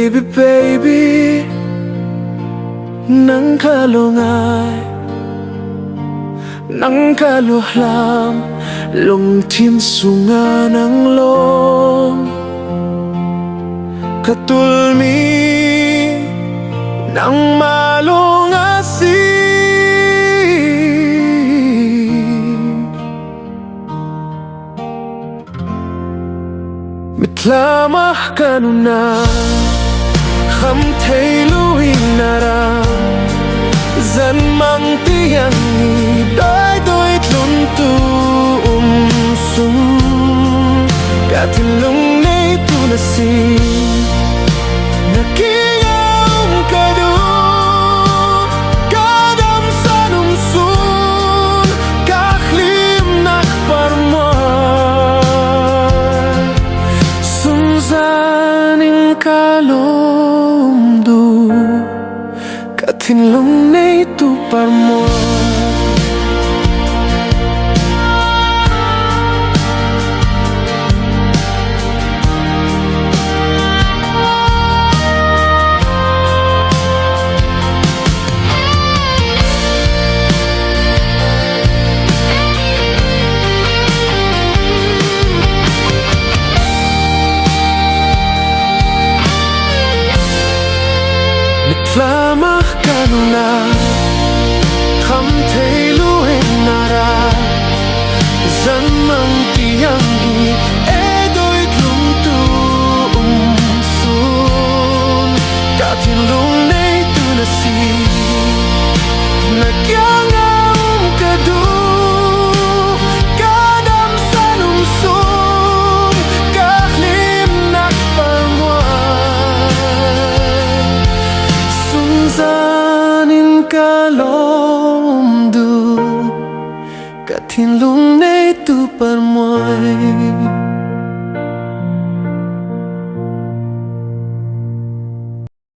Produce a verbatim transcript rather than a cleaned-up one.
Baby, baby, nang ka lung ai, nang ka lung hlam, lungthim sung ah nang lung ka tul mi, nangmah lung a si. Mitthlam ah ka nunna, kham thei lung in na ra, zan mang tiang i doi doi tlun tu um sung, ka thinlung nei tu na si. Na kiang ah um ka du, ka damsan um sun, ka hlim nak parmuai. Sun zan in ka lung du, ka thinlung nei tu parmuai. Mitthlam ah ka nunna, kham thei lung in na ra, zan mang tiang i e doi tlun tu um sun, ka thinlung nei tu na si. Na kiang ah um ka du, ka damsan um sun, ka hlim nak parmuai. Sun zan in ka lung du, ka thinlung nei tu parmuai.